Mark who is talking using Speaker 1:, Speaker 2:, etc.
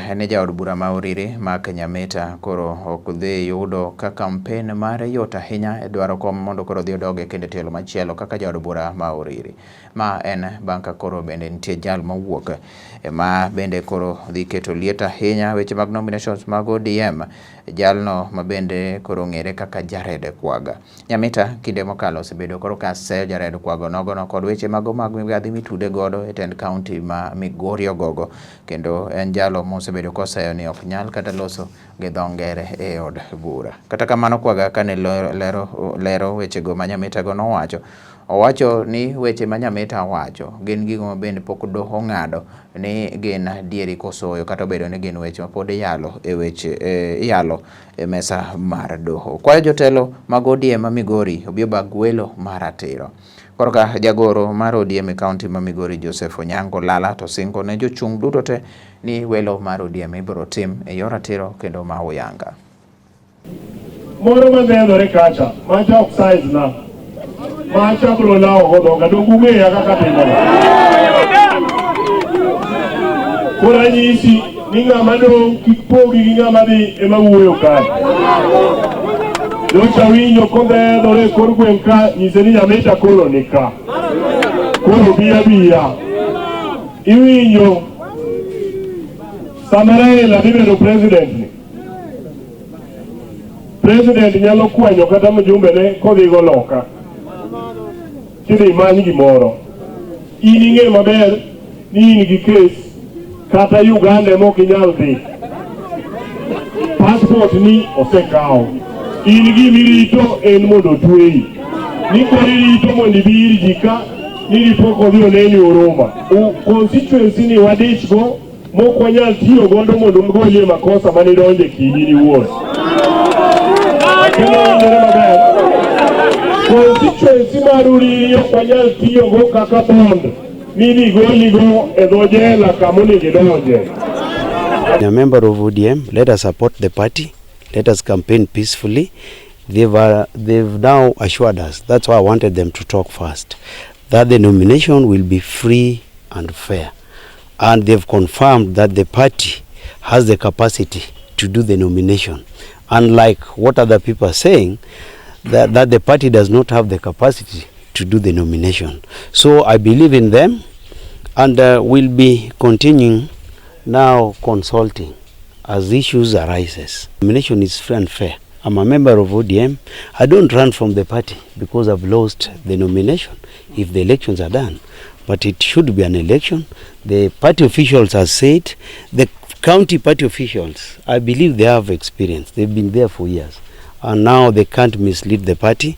Speaker 1: En jaod bura ma Uriri Mark Nyamita koro ok dhi yudo ka kampen mare yot ahinya e dwaro kom mondo koro odhi odog e kendo tielo machielo kaka jaod bura ma Uriri. Ma en bang' ka koro bende nitie jal mowuok ma bende koro dhi keto liet ahinya weche mag nominations mag ODM, jalno ma bende koro ong'ere kaka Jared Kwaga. Nyamita kinde mokalo osebedo koro ka seyo Jared Kwaga nogono kod weche mago mag mibadhi mitude godo e tend kaunti ma Migori ogogo, kendo en jalo mosebedo koseyo ni ok nyal kata loso gi dho ngere e od bura. Kata kamano Kwaga kane lero, lero wechego ma Nyamita go nowacho, owacho ni weche ma Nyamita wacho gin gigo ma bende pok doho ong'ado ni gin adieri kosoyo kata obedo ni gin weche ma pod iyalo e weche iyalo e mesa mar doho. Kwayo jotelo mag ODM ma Migori obi obag welo mar ratiro. Korka jagoro mar ODM e kaunti ma Migori Joseph Onyango Lala to singo ne jochung' duto te ni welo mar ODM ibiro tim e yor ratiro kendo ma uyanga.
Speaker 2: Moro madhedhore kacha, macha ok size na. Macha bro lawo go dhoga, donge ung'eya kaka timore. Koro anyisi ni ng'ama dong' kik pogi gi ng'ama dhi ema wuoyo kae. Nyocha winjo kodhedhore e kor gweng' ka, nyise ni Nyamita koro ni ka. Koro bi abiya. Iwinjo sama Raila dhi bedo president ni, president nyalo kwanyo kata mjumbene kodhigo loka kidhi many gimoro. In ing'e maber ni in gi kes kata Uganda ema ok inyal dhi. Passport ni osekaw. In gimirito en mondo otweyi. Ni koro irito mondo ibi ir ji ka ni dipo kodhi oneni Huruma. Constituency ni wadich go mok wanyal tiyo godo mondo wagolie makosa mane idonje kidi in iwuon. Kendo winjore maber. Constituency mar Uriri ok wanyal tiyo go kaka bond ni goligo e dho jela kama onego idonje.
Speaker 3: A member of ODM, let us support the party, let us campaign peacefully. They've now assured us, that's why I wanted them to talk first, that the nomination will be free and fair. And they've confirmed that the party has the capacity to do the nomination. Unlike what other people are saying, that the party does not have the capacity to do the nomination. So I believe in them, and we'll be continuing now consulting as issues arises. Nomination is free and fair. I'm a member of ODM. I don't run from the party because I've lost the nomination if the elections are done. But it should be an election. The party officials have said, the county party officials, I believe they have experience. They've been there for years. And now they can't mislead the party.